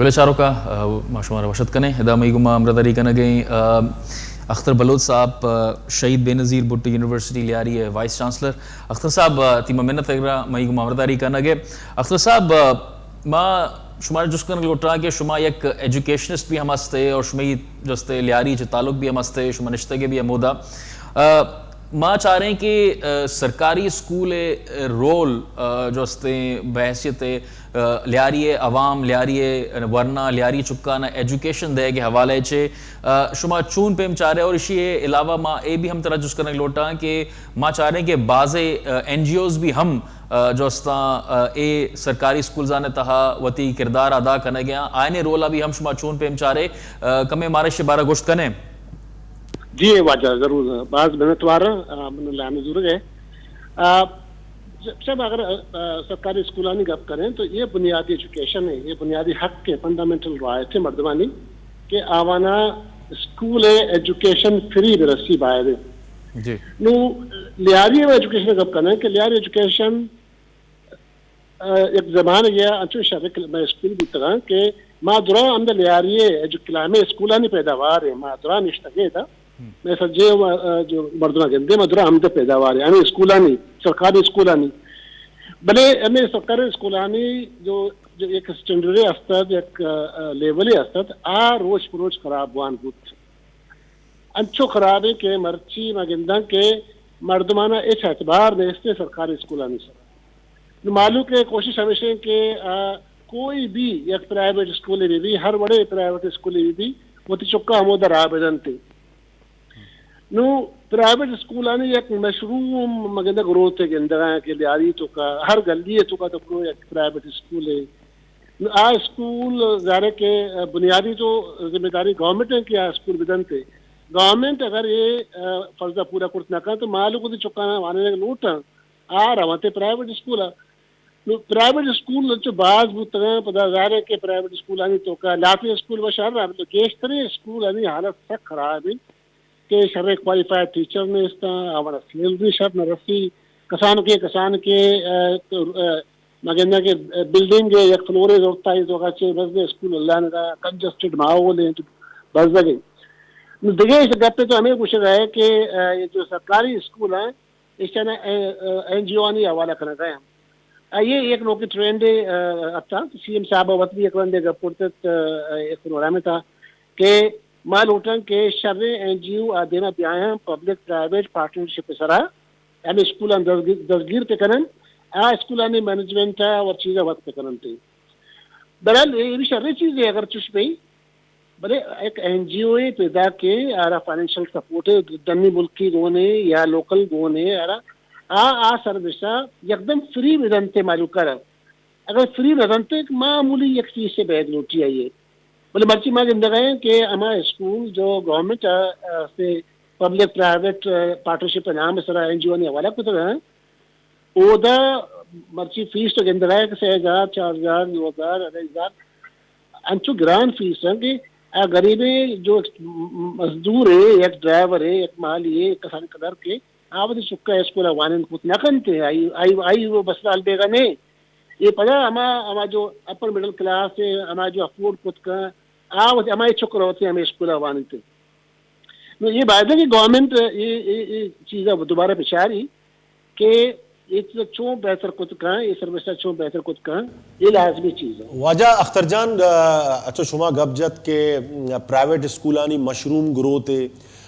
بلے چاروکاں، آ، ما شمارا وش اتک کنیں۔ ادا مئی گوما ہمراہداری کنگ ءَ ایں، آ، اختر بلوچ صاحب، آ، شہید بے نظیر بھٹو یونیورسٹی لیاری ءِ وائس چانسلر۔ اختر صاحب، آ، تئی ما منت اگر مئی گوما ہمراہداری کنگ ءَ۔ اختر صاحب، آ، ما شمارا جست کنگ لوٹاں کہ شما یک ایجوکیشنسٹ بھی ہم ہستے اور شمئی جستے لیاری چہ تعلق بھی ہم ہستے، شما نشتگے بھی ہمودا۔ آ، ما چاریں کہ، آ، سرکاری اسکول ءِ، آ، رول، آ، جو ہستیں بحیثیت، آ، لیاری ءِ عوام، لیاری ءِ ورنا، لیاری چکان ءَ ایجوکیشن دئیگ ءِ حوالہ ءَ چہ، آ، شما چون پیم چارے؟ اور اشی ءِ علاوہ ما اے بھی ہم ترا جست کنگ لوٹاں کہ ما چاریں کہ بازیں، آ، این جی اوز بھی ہم، آ، جو استاں، آ، اے سرکاری اسکولزان ءِ تہا وتی کردار ادا کنگ ءَ آں، آیانی رول ءَ بھی ہم شما چون پیم چارے؟ آ، کمے مارا اشی بارہ گوشت کنے؟ جی واجہ، ضرور، باز منتوار آں، آ، من لائن زورگ ءَ۔ آ، ش-، شب اگر، آ، سرکاری اسکولانی گپ کریں تو یہ بنیادی ایجوکیشن ہے، یہ بنیادی حق ہے، فنڈامنٹل رائٹ ہے مردمانی کہ آوانا اسکول ایجوکیشن فری برسی باید ہے۔ جی۔ نو لیاری ایجوکیشن گپ کریں کہ لیاری ایجوکیشن آ، یک زمانگے ءَ انچو شر کل-، مئے اسکول بوتگاں کہ ما درا ہمدا لیاری ءَ جو کلامیں اسکولانی پیداوار ایں، ما درا نشتگے دا۔ مئے سجے، آ، جو مردم گندے، ما درا ہمدا پیداوار ایں، ہمیں اسکولانی، سرکاری اسکولانی۔ بلے ہمیں سرکاری اسکولانی جو، جو یک اسٹینڈرڈ استت، یک، آ، لیولے استت، آ روچ پہ روچ خراب بوان بوت۔ انچو خرابیں کہ مرچی ما گنداں کہ مردمانا ہچ اعتبار نیست سرکاری اسکولانی سرا۔ نو مہلوک ءِ کوشش ہمیش انت کہ، آ، کوئی بھی یک پرائیویٹ اسکولے بہ بی، ہر وڑے پرائیویٹ اسکولے بہ بی، وتی چکا ہمودا راہ بدنت۔ نو پرائیویٹ اسکولانی یک مشروم مگندہ گروتھ گندگا کہ لیاری توکا، ہر گلی توکا تو برو یک پرائیویٹ اسکولے۔ نو آ اسکول ظاہر ہے کہ بنیادی تو ذمہ داری گورنمنٹ ہے کہ آ اسکول بدنت۔ گورنمنٹ اگر یہ، آ، فرضہ پورا کرت نہ کن تو مہلوک وتی چکانا وانینگ لوٹاں، آ رونت پرائیویٹ اسکول ءَ۔ نو پرائیویٹ اسکول چو باز بوتگاں، پدا ظاہر ہے کہ پرائیویٹ اسکولانی توکا لاپی اسکول و شہر ءَ، بلے گیشتریں اسکولانی حالت سک خراب ہے کہ شریں کوالیفائڈ ٹیچر نیستاں، آوارا سیلری شر نہ رسی، کسان کے، کسان کے، آ، آ، مگندہ کہ بلڈنگ ہے، یک فلورے زورتا ہے، تو اگرچہ بس اسکول اللہ نے دا کنجسٹڈ ماحول ہے، تو بس لگے۔ نو دگہ گپے تو ہمیں گوشگ ہے کہ، آ، یہ جو سرکاری اسکول ہیں، ایشاں، آ، آ، این جی او آنی حوالہ کنگ ءَ آں۔ آ، یہ یک نوکیں ٹرینڈے، آ، اتاں۔ سی ایم صاحب ءَ وت بھی یک رندے گپ کرت ات، آ، یک پروگرام ءِ تہا کہ ما لوٹاں کہ شریں این جی او آ دیما بیایاں، پبلک پرائیویٹ پارٹنرشپ ءِ سرا ہمے اسکولاں دزگیر، دزگیر بہ کنن، آ اسکولانی مینجمنٹ ءَ و چیزاں وت بہ کنن۔ بہرحال، اے بھی شریں چیزے اگر چش بی، بلے یک این جی او اے پیدا کہ آرا فائنینشل سپورٹ ڈنی ملکی گونے یا لوکل گونے، آرا آ، آ سروس ءَ یکدم فری بدنت مہلوک ءَ را۔ اگر فری نہ دنت، معمولی یک فیس بیگ لوٹی آئی ہے۔ بلے مرچی ما گندگ ءَ ایں کہ ہما اسکول جو گورنمنٹ ءَ، آ، سے پبلک پرائیویٹ، آ، پارٹنرشپ ءِ نام ءِ سرا این جی او آنی حوالہ کتگ ءَ، اودا مرچی فیس تو گندگ ءَ کہ سے ہزار، چار ہزار، نو ہزار، اڑھائی ہزار، انچو گران فیس ہیں کہ آ غریبیں جو مزدور ہے، یک ڈرائیور ہے، یک مالی ہے، یک کسانی قدر کے آ وتی چکا اسکول ءَ وانین کت نہ کنت، آئی، آئی، آئی وہ مسئلہ حل بیگا نہیں۔ یہ پدا ہما، ہما جو اپر مڈل کلاس ہے، ہما جو افورڈ کت کن، آ وتی ہمائی چک روت ہمے اسکول ءَ وانینت۔ نو یہ باید ہے کہ گورنمنٹ یہ، یہ، یہ چیز ءَ دوبارہ بچاری کہ یہ چیز چون بہتر کت کن، یہ سروس ءَ چون بہتر کت کن، یہ لازمی چیز ہے۔ واجہ اختر جان، آ، اچھا شما گپ جت کہ، م، پرائیویٹ اسکولانی مشروم گروتھ ہے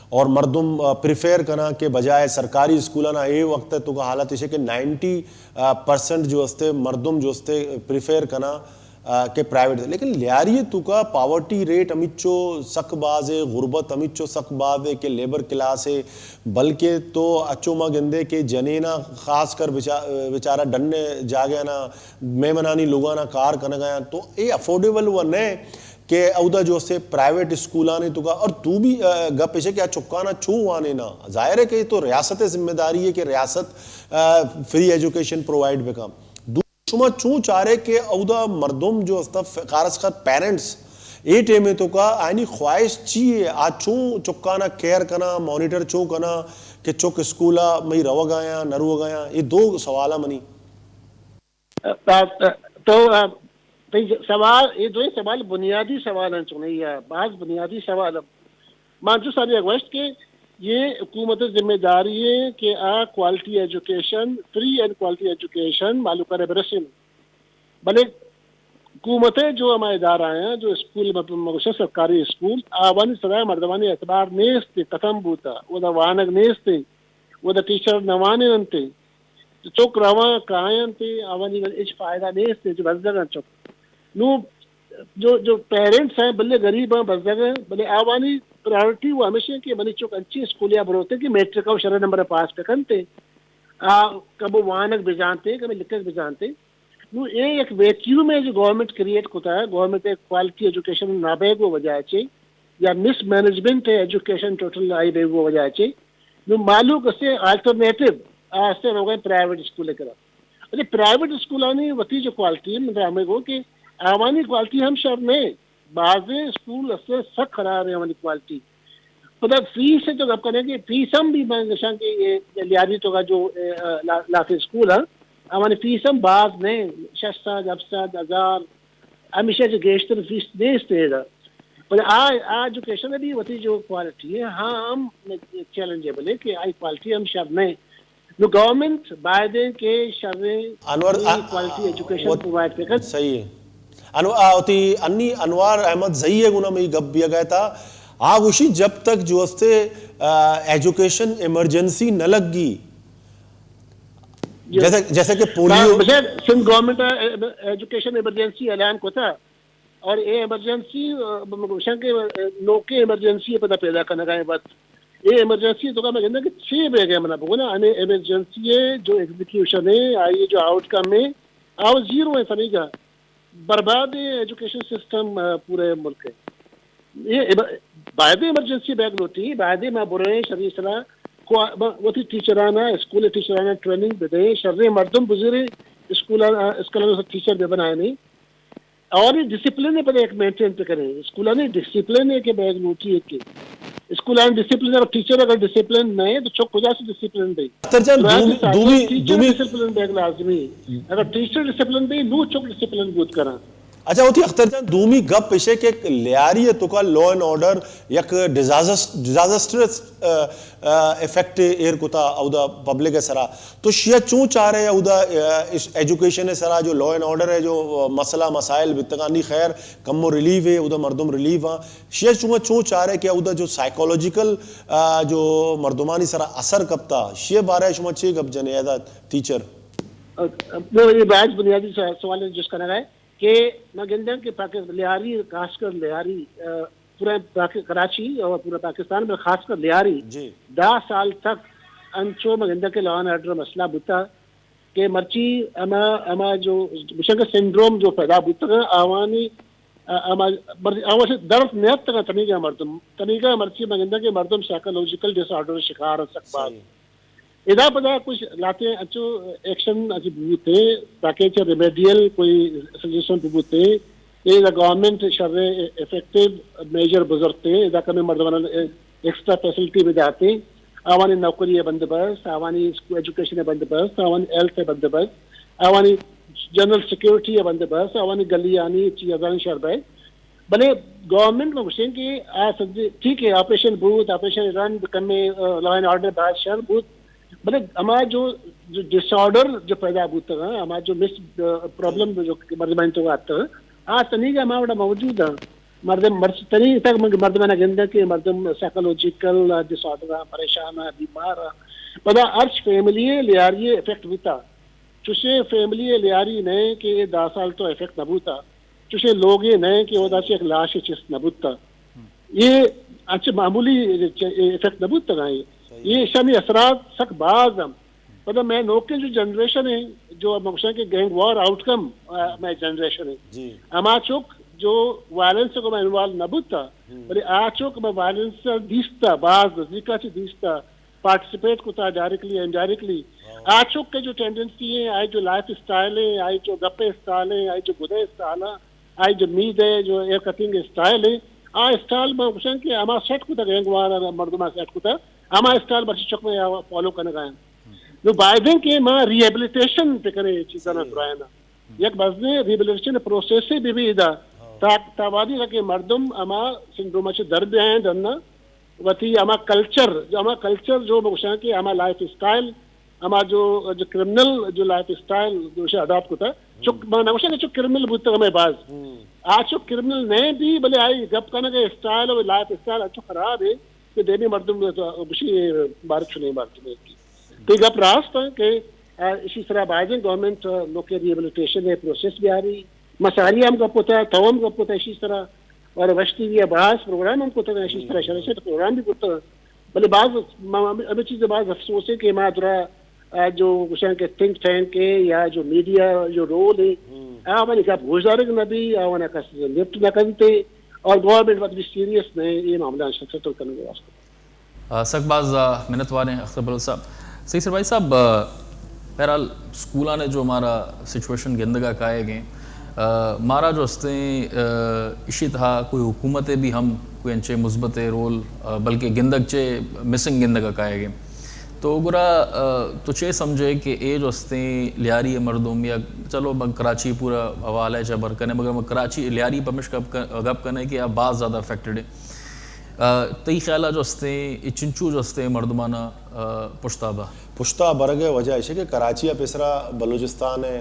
اور مردم، آ، پریفر کنا کہ بجائے سرکاری اسکولانا اے وقت تو کا حالت ہے کہ نائنٹی، آ، پرسنٹ جو استے مردم جو استے پریفر کنا آ، کہ پرائیویٹ، لیکن لیاری توکا پاورٹی ریٹ ہمیچو سک باز ہے، غربت ہمیچو سک باز ہے کہ لیبر کلاس ہے، بلکہ تو اچو ما گندے کہ جنینا خاص کر بچا-، بیچارہ ڈن جاگہ نا، مہمنانی لوگانا کار کنگا ہیں، تو اے افورڈیبل و نہ کہ اودا جو سے پرائیویٹ اسکولانی توکا، اور تو بھی، آ، گپ ایشے کہ آ چکانا چو وانے نا، ظاہر ہے کہ یہ تو ریاست ذمہ داری ہے کہ ریاست، آ، فری ایجوکیشن پرووائیڈ بکا۔ شما چون چارے کہ اودا مردم جو استا ف-، خارج خاص پیرنٹس اے ٹائم توکا آنی خواہش چی ہے؟ آ چون چکانا کیئر کنا، مانیٹر چون کنا کہ چک اسکولا مئی روگ آیا، نہ روگ آیا؟ یہ دو سوال منی۔ تو، تو، تئی سوال، اے دوئیں سوال بنیادی سوال انت، چونیں یا باز بنیادی سوال انت۔ من چو سر گوشت کہ یہ حکومت ذمہ داری ہے کہ آ quality education, free and quality education مالوک ء برسین۔ بلے حکومت ء جو ہما ادارہ ہیں، جو اسکول، مطلب، مگوشاں سرکاری اسکول، آوانی سرا مردمانی اعتبار نیست، ختم بوتا، ودا وانگ نیست، ودا ٹیچر نہ وانینتے۔ چک رواں کاینت، آوانی وڑ ہچ فائدہ نیست، جو بزگ انت چک۔ نو جو، جو پیرنٹس ہیں، بلے غریب ہیں، بزگ ہیں، بلے آوانی پرائیورٹی وہ ہمیشہ کہ منی چک انچی اسکولیا بروتے کہ میٹرک او شرے نمبر پاس بکنتے، آ کبو وانگ بزانتے، کبو لکھگ بزانتے۔ نو اے یک ویکیوم ہے جو گورنمنٹ کریئیٹ کتا ہے، گورنمنٹ ایک کوالٹی ایجوکیشن نہ بیگ وجہ چے یا مس مینجمنٹ ہے ایجوکیشن ٹوٹل آئی بیگ وجہ چے۔ نو مالوک اسے آلٹرنیٹو آستے روگے پرائیویٹ اسکول کرا۔ اچھا، پرائیویٹ اسکولانی وتی جو کوالٹی ہے، مطلب ہمیں گو کہ آوانی کوالٹی ہم شر نہیں، بعض اسکول اسے سک خراب ہے آوانی کوالٹی۔ پدا فیس ہے تو گپ کریں کہ فیس ہم بھی میں نشان کہ یہ لیاری تو کا جو، اے، لا-، لافی اسکول ہے، آوانی فیس ہم باز نہیں، شش سد، ہفت سد، ہزار، ہمیشہ جو گیشتر فیس دیست ہے دا۔ پر آ، آ ایجوکیشن بھی وتی جو کوالٹی ہے، ہاں ہم چیلنجیبل ہے کہ آئی کوالٹی ہم شر نہیں۔ نو گورنمنٹ باید ہے کہ شریں انور، آ، کوالٹی ایجوکیشن وت-، پرووائیڈ کرے۔ صحیح ہے۔ انو-، آ، وتی انی انوار احمد زئی ہے گنا میں گپ بھی گئے تھا۔ آ گوشی جب تک جو استے، آ، ایجوکیشن ایمرجنسی نہ لگی۔ جی۔ جیسے، جیسے کہ polio. Bashir Sindh government education emergency اعلان کو تھا۔ اور اے ایمرجنسی، آ، ب-، ب-، گوشاں کہ، آ، نوکیں ایمرجنسی پدا پیدا کنگا ایں وت۔ اے ایمرجنسی تو کا میں گنداں کہ چے بیگ ء منا بگونا، ہمیں ایمرجنسی ہے جو ایگزیکیوشن ہے، آئی جو آؤٹ کم ہے، آ زیرو ہے سمجھا۔ برباد ہے ایجوکیشن سسٹم، آ، پورے ملک ہے۔ یہ ایب-، باید ایمرجنسی بیگ لوٹی، باید ما برے شری سرا کو، ب-، وتی ٹیچرانا، اسکول ٹیچرانا ٹریننگ بدے، شریں مردم بزرے اسکول، آ، اسکولوں سے ٹیچر بے بنائے نہیں۔ اولی ڈسپلن ء پدا یک مینٹین بہ کنیں۔ اسکولانی ڈسپلن ء کہ بیگ لوٹی ہے کہ اسکولانی ڈسپلن، اگر ٹیچر اگر ڈسپلن نہ ہے تو چک کجا سے ڈسپلن دے؟ اختر جان، تو ایسے دومی، سائیکل دومی، ٹیچر دومی ڈسپلن بیگ لازمی ہے۔ اگر ٹیچر ڈسپلن دے، نو چک ڈسپلن بوت کرا۔ اچھا، ہوتی اختر جان، دومی گپ اش ہے کہ لیاری ہے تو کا لا اینڈ آرڈر یک ڈیزاسٹر، ڈیزاسٹرس، آ، آ، افیکٹ ایر کتا اودا پبلک ء سرا۔ تو شیا چون چارے اودا، آ، اس ایجوکیشن ء سرا جو لا اینڈ آرڈر ء جو، آ، مسئلہ مسائل بیتگانی، خیر کمو ریلیف ہے، اودا مردم ریلیف ہاں۔ شیا چون، چون چارے کہ اودا جو سائیکولوجیکل، آ، جو مردمانی سرا اثر کپتا، شیا بارے شما چے گپ جنے ادا ٹیچر؟ اب، اب، یہ باز بنیادی سوال ہے جس کا نہ ہے۔ کہ من گنداں کہ پاکستان لیاری، خاص کر لیاری، آ، پورا پاک-، کراچی اور پورا پاکستان میں خاص کر لیاری جی۔ دہ سال تک انچو من گنداں کہ لا اینڈ آرڈر مسئلہ بوتا کہ مرچی ہما، ہما جو گوشگ سنڈروم جو پیدا بوتا آوانی، آ، ہما مر-، آوان سے درد نیت تک تنیگا مردم، تنیگا مرچی من گنداں کہ مردم سائیکولوجیکل ڈس آرڈر شکار ہیں سک بات۔ صحیح۔ ادا پدا کچھ لاتے انچو ایکشن اچ بوتے، تاکہ چہ ریمیڈیل کوئی سجیشن بوتے، اے دا گورنمنٹ شر افیکٹو میجر بزرتے، ادا کمی مردمان ایکسٹرا فیسلٹی بداتے، آوانی نوکری بندوبست، آوانی اسکول ایجوکیشن بندوبست، آوانی ہیلتھ بندوبست، آوانی جنرل سیکورٹی بندوبست، آوانی گلیانی چیزانی شر بے۔ بلے گورنمنٹ ما گوشیں کہ آ سجے ٹھیک ہے، آپریشن بوت، آپریشن رن کمے، آ، لا اینڈ آرڈر بہت شر بوت، بلے ہما جو، جو ڈس آرڈر جو پیدا بوتگ، ہما جو مس، آ، پرابلم جو کہ مردمانی تو آتگ، آ تنیگا ہما وڑا موجود ہیں۔ مردم مرچ تنی تک من مردمانا گندہ کہ مردم سائیکولوجیکل ڈس آرڈر ہیں، پریشان ہیں، بیمار ہیں۔ پدا ہرچ فیملی لیاری افیکٹ بوتا۔ چوشیں فیملی لیاری نئے کہ اے دہ سال تو افیکٹ نہ بوتا۔ چوشیں لوگے نئے کہ اودا چہ یک لاشے چست نہ بوتا۔ اے انچ معمولی افیکٹ نہ بوتگا۔ اے، اے شمی اثرات سک باز ہم۔ پدا میں نوکیں جو جنریشن ہے، جو مگشن کہ گینگ وار آؤٹ کم، آ، میں جنریشن ہے۔ جی۔ ہما چک جو وائلنس کو میں انوالو نہ بوتا، بلے آ چک میں وائلنس دیستا، باز نزدیکا چہ دیستا۔ پارٹیسپیٹ کتا ڈائریکٹلی، انڈائریکٹلی۔ آ چک کے جو ٹینڈنسی ہیں، آئی جو لائف اسٹائل ہیں، آئی جو گپے اسٹائل ہیں، آئی جو گدے اسٹائل ہیں، آئی جو مید ہے، جو ایئر کٹنگ اسٹائل ہے، آ اسٹائل میں گوشن کہ ہما سیٹ کتا، گینگ وار مردم سیٹ کتا، ہما اسٹائل بچی چک میں فالو کرنے کا ہے۔ نو بائدن کہ ما ریہیبلیٹیشن پہ کرے چیزاں نہ درائنا۔ یک مزنیں ریہیبلیٹیشن پروسیسے بہ بی ادا، تا تا وہدی کہ مردم ہما سنڈروم ءَ چہ در بیاینت، ڈن ءَ وتی ہما کلچر، ہما کلچر جو بگوشاں کہ ہما لائف اسٹائل، ہما جو جو کرمنل جو لائف اسٹائل جو اسے اڈاپٹ کتا، چک ما نہ گوشاں کہ چک کرمنل بوتگ ہمے باز، آ چک کرمنل نہ بی، بلے آئی گپ کنگ ءِ اسٹائل و لائف اسٹائل انچو خراب ہے کہ دیمی مردم گوشی بارت چنے مردم ہے۔ تئی گپ راست انت کہ، آ، اشی سرا بائدیں گورنمنٹ، آ، لوکیں ریہیبلیٹیشن ءِ پروسیس بیاری۔ ما ساری ہم گپ کتا، تو ہم گپ کتا اشی سرا، اور وش ٹی وی ءَ باز پروگرام ہم کتا، اشی سرا شریں شریں پروگرام بھی کتا۔ بلے باز ما ہمے، ہمے چیز باز افسوس ہے کہ ما درا، آ، جو گوشاں کہ تھنک ٹینک ہے یا جو میڈیا جو رول ہے، آ، آوانی گپ گوشدارگ نہ بی، آوانا کس لفٹ نہ کنتے، اور گورنمنٹ وت بھی سیریس نہ ہے یہ معاملہ سیٹل کرنے کے واسطے۔ آ، سک باز، آ، منت واریں اختر بلوچ صاحب۔ سعید سربائی صاحب، آ، بہرحال اسکولان ءَ جو مارا سچویشن گندگ ءَ کائیگ ایں، آ، مارا جو استیں، آ، اشی تہا کوئی حکومت ءِ بھی ہم کوئی انچیں مثبت رول، آ، بلکہ گندگ چہ مسنگ گندگ ءَ کائیگ ایں۔ تو گڑا، آ، تو چے سمجھے کہ اے جو استیں لیاری مردم یا چلو بہ کراچی پورا حوالہ ءَ چہ بر کنے، مگر کراچی لیاری پمش گپ ک-، گپ کنے کہ آ باز زیادہ افیکٹڈ ایں۔ آ، تئی خیال ءَ جو استیں، اے چنچو جو استیں مردمانا، آ، پشتا با؟ پشتا برگ ءِ وجہ ایش کہ کراچی ءَ پیسرا بلوچستان ءِ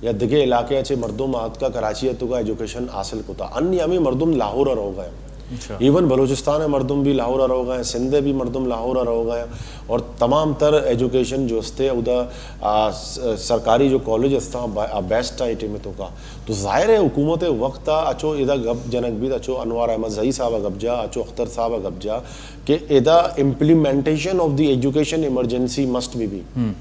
یا دگہ علاقے ءَ چہ مردم آتکا کراچی ءِ توکا ایجوکیشن حاصل کتا۔ انی ہمے مردم لاہور ءَ روگ ءَ ایں۔ اچھا۔ ایون بلوچستان ءِ مردم بھی لاہور ءَ روگ ءَ ایں، سندھ ءِ بھی مردم لاہور ءَ روگ ءَ ایں، اور تمام تر ایجوکیشن جو استے اودا، آ، س-، سرکاری جو کالج استا، با-، آ، بیسٹ آ اے ٹیم توکا۔ تو ظاہر ہے حکومت وقت آ اچو ادا گپ جنگ بیت، اچو انوار احمد زئی صاحب گپ جا، اچو اختر صاحب گپ جا کہ ادا implementation of the education emergency must be be،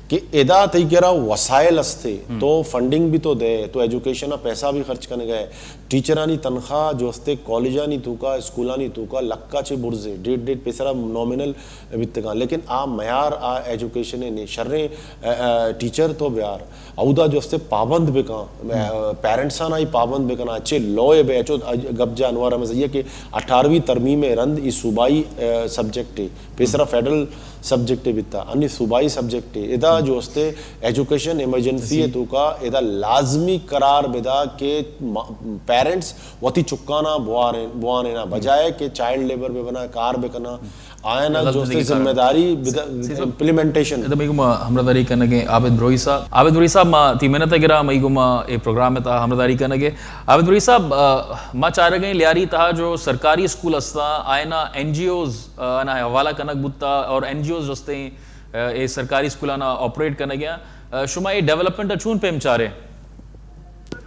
کہ ادا تئی کرا وسائل استے، تو فنڈنگ بھی تو دے، تو ایجوکیشن پیسہ بھی خرچ کنگ ءَ، ٹیچرانی تنخواہ جو استے کالجانی توکا، اسکولانی توکا لکا چہ برزے، ڈیڑھ ڈیڑھ پیسرا نامنل بیتگاں، لیکن آ معیار آ ایجوکیشن ءِ نے شریں، آ، آ، ٹیچر تو بیار، اودا جو استے پابند بکن، آ، پیرنٹسان آئی پابند بکن، اچے لوئے بے، اچو گپ جا انوار احمد زئی کہ اٹھارہویں ترمیم ءَ رند ای صوبائی، آ، سبجیکٹ ہے، پیسرا فیڈرل سبجیکٹ بیتا، انی صوبائی سبجیکٹ ہے، ادا جو استے ایجوکیشن ایمرجنسی ہے توکا ادا لازمی قرار بدا کہ ما-، پیرنٹس وتی چکانا بوارین، بوانینا، بجائے کہ چائلڈ لیبر بہ بنا، کار بکنا، آیانا جو استے ذمہ داری بدا-، امپلیمنٹیشن۔ ادا مئی گوما ہمراہداری کنگیں عابد بروہی صاحب۔ عابد بروہی صاحب، ما تی منت گرا، مئی گوما اے پروگرام تہا ہمراہداری کنگے۔ عابد بروہی صاحب، آ، ما چارگیں لیاری تہا جو سرکاری اسکول استا، آیانا این جی اوز، آ، آنا حوالہ کنگ بوتا اور این جی اوز جو استیں، آ، اے سرکاری اسکولانا آپریٹ کنگے۔ آ، شما اے ڈیولپمنٹ چون پیم چارے؟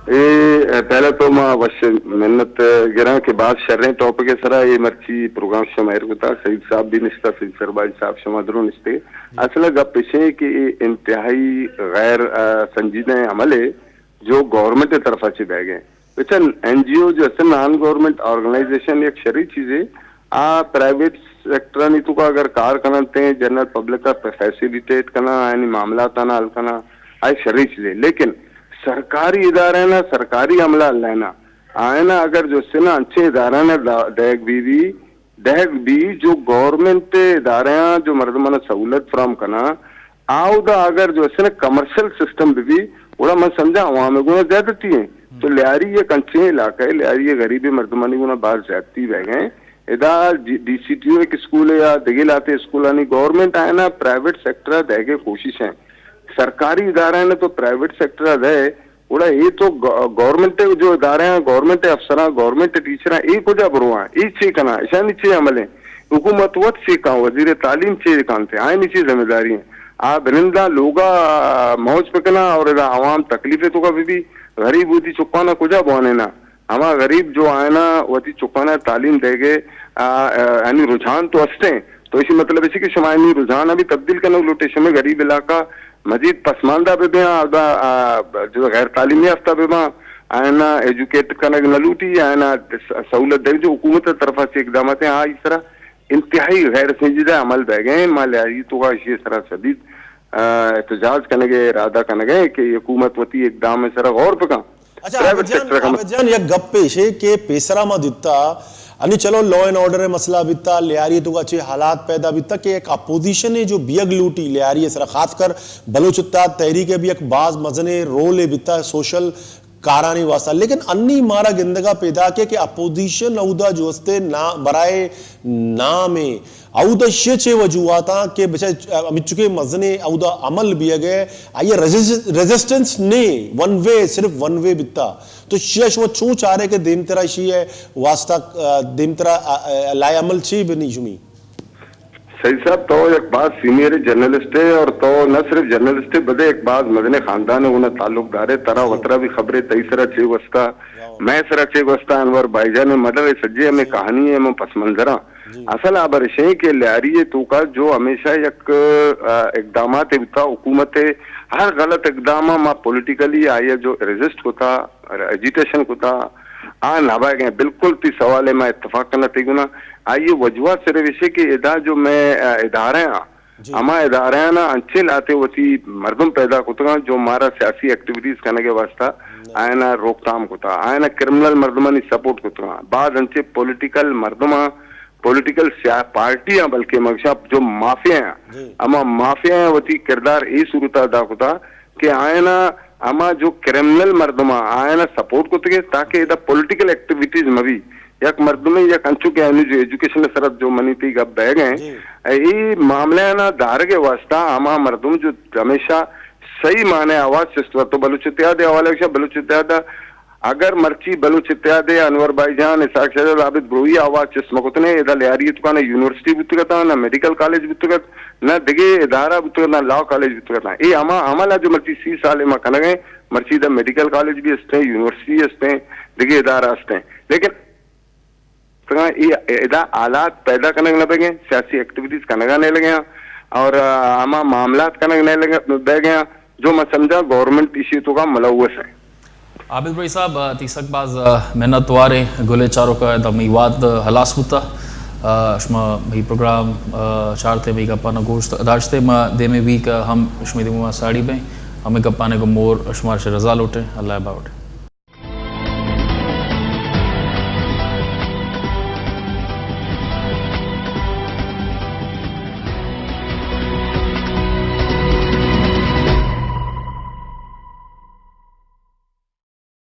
اے، پہلا تو ما وش منت گراں کہ باز شریں ٹاپک ءِ سرا اے مرچی پروگرام شما ایر کتا، سعید صاحب بھی نشتا، سعید سرباز صاحب شما درو نشتے۔ اصل گپ ایش ہے کہ اے انتہائی غیر، آ، سنجیدہ عمل ہے جو گورنمنٹ ءِ طرفا چہ بیگ ءَ۔ بچن این جی او جو است نان گورنمنٹ آرگنائزیشن یک شری چیزے، آ پرائیویٹ سیکٹرانی توکا اگر کار کننت، جنرل پبلک ءَ فیسیلیٹیٹ کناں، آیانی معاملاتاں حل کناں، آ شری چیزے۔ لیکن سرکاری ادارہ نا، سرکاری عملہ لینا، آیانا اگر جو سنا انچیں ادارہ نا دا-، دئیگ بی بی، دئیگ بی جو گورنمنٹ ادارہ آں جو مردمانا سہولت فراہم کناں، آ اودا اگر جو سنا کمرشل سسٹم بی بی، گڑا من سمجھاں عوام گونا زیادتی ہیں۔ تو لیاری یک انچیں علاقہ ہے، لیاری غریب مردمانی گونا باز زیادتی بہ گئے۔ ادا ڈی سی ٹی او ایک اسکول ہے یا دگہ لاتے اسکولانی گورنمنٹ آئے نا پرائیویٹ سیکٹر دئیگ ءِ کوشش ہیں۔ سرکاری ادارہ نے تو پرائیویٹ سیکٹر دے، گڑا اے تو گو-، گورنمنٹ جو ادارہ ہیں، گورنمنٹ افسراں، گورنمنٹ ٹیچراں، اے کجا برواں، اے چے کناں، اشانی چے عمل ہیں؟ حکومت وت چے کاں، وزیر تعلیم چے کانتے، آئینی چے ذمہ داری ہیں؟ آ بننداں لوگا موج پکناں اور ادا عوام تکلیف توکا بی بی، غریب وتی چکانا کجا بوانینا؟ ہما غریب جو آئینا وتی چکانا تعلیم دئیگ ءِ، آ، آ، یعنی رجحان تو استیں، تو اسی مطلب اسی کہ شما یعنی رجحان ابھی تبدیل کنگ لوٹے، شمے غریب علاقہ مزید پسماندہ بہ بیاں، آ، آ، جو غیر تعلیم یافتہ بہ باں، آئینا ایجوکیٹ کنگ نہ لوٹی، آئینا س-، سہولت دئیگ جو حکومت طرف سے اقدامات ہیں، آ اس طرح انتہائی غیر سنجیدہ عمل بہ گئے ہیں۔ ما لیاری توکا اسی طرح شدید، آ، احتجاج کنگ ءِ ارادہ کنگ ءَ کہ حکومت وتی اقدام ءِ سرا غور بکن۔ اچھا، پرائیویٹ عابد جان، سیکٹر ءَ کم۔ عابد جان، یک گپے ایشے کہ پیسرا ما دیتا، انی چلو، لا اینڈ آرڈر ءِ مسئلہ بیتا، لیاری ءِ توکا چے حالات پیدا بیتا کہ یک اپوزیشن ءِ جو بیگ لوٹی لیاری ءِ سرا، خاص کر بلوچ اتحاد تحریک ءِ بھی یک باز مزنیں رولے بیتا سوشل کارانی واسطہ، لیکن انی مارا گندگا پیداک ہے کہ اپوزیشن اودا جو استے نا، برائے نام ءَ، اودا شے چے وجوہاتاں کہ بچا ہمچکے مزنیں اودا عمل بیگ ءَ، آئی ءِ ریزس-، ریزسٹنس نے، ون وے، صرف ون وے بیتا۔ تو شی ءَ شما چون چارے کہ دیمترا شی ءِ واسطہ، آ، دیمترا، آ، آ، لائحہ عمل چی بنی شمی؟ سعید صاحب، تو یک باز سینئر جرنلسٹ ہے اور تو نہ صرف جرنلسٹ ہے، بلے یک باز مزن خاندان ہے، اونا تعلق دار ہے، ترا وترا بھی خبر ہے، تئی سرا چے گوستا، میں سرا چے گوستا، انور بھائی جان، مدر سجے ہمیں کہانی ہے، ہمیں پس منظراں۔ اصل آبر شے کہ لیاری ہے تو کا جو ہمیشہ یک، آ، اقدامات ہوتا، حکومت ہے، ہر غلط اقدام ما پولیٹیکلی آئی جو ریزسٹ ہوتا، ایجیٹیشن کتا، آ نہ بئیگ ءَ۔ بالکل تئی سوال ءَ ما اتفاق کناں تئی گونا۔ آئی ءِ وجوہات صرف ایش کہ ادا جو مئے، آ، ادارہ آں، ہما ادارہ آناں انچیں لہتے وتی مردم پیدا کتگاں جو مارا سیاسی ایکٹیویٹیز کنگ ءِ واسطہ آیانا روک تھام کتا، آیانا کرمنل مردمانی سپورٹ کتگاں۔ بعض انچیں پولیٹیکل مردماں، پولیٹیکل سیا-، پارٹیاں بلکہ مگشاں جو مافیا آں، ہما مافیا آں وتی کردار اے صورت ءَ ادا کتا کہ آیانا ہما جو کرمنل مردماں آیانا سپورٹ کتگے تاکہ ادا پولیٹیکل ایکٹیویٹیز مبی۔ یک مردمے یک انچو کہ اینو جو ایجوکیشن سرا جو منی تئی گپ بئیگ ءَ، اے معاملہ آنا دارگ ءِ واسطہ ہما مردم جو ہمیشہ صحیح معنی آواز چست تو بلوچ اتحاد ءِ حوالہ گشاں، بلوچ اتحاد ءَ اگر مرچی بلوچ اتحاد ءِ انور بھائی جان، اسحاق شہزاد، عابد بروہی آواز چست مکتنے، ادا لیاری ءِ توکا نہ یونیورسٹی بوتگت، نہ میڈیکل کالج بوتگت، نہ دگہ ادارہ بوتگت، نہ لا کالج بوتگت۔ اے ہما عمل ءَ جو مرچی سی سال ءَ ما کنگ ءَ، مرچی دا میڈیکل کالج بھی استیں، یونیورسٹی استیں، دگہ ادارہ استیں۔ لیکن اے ادا حالات پیدا کنگ نہ بگیں، سیاسی ایکٹیویٹیز کنگا نہ لگے ہیں اور، آ، ہما معاملات کنگ نہ لگے، بہ گئے ہیں جو میں سمجھا گورنمنٹ ایشی تو کا ملوث ہے۔ عابد بروہی صاحب، آ، تئی سک باز، آ، منت واریں۔ گلیں چاروکاں، ادا مئی وہد ہلاس بوتا۔ آ، شما مئی پروگرام، آ، چارتے، مئی گپانا گوشت داشتے۔ ما دیمی ویک ہم شمے دیما ساڑی بیں۔ ہمیں گپانے گو مور شمار شے رضا لوٹیں۔ اللہ باوٹ۔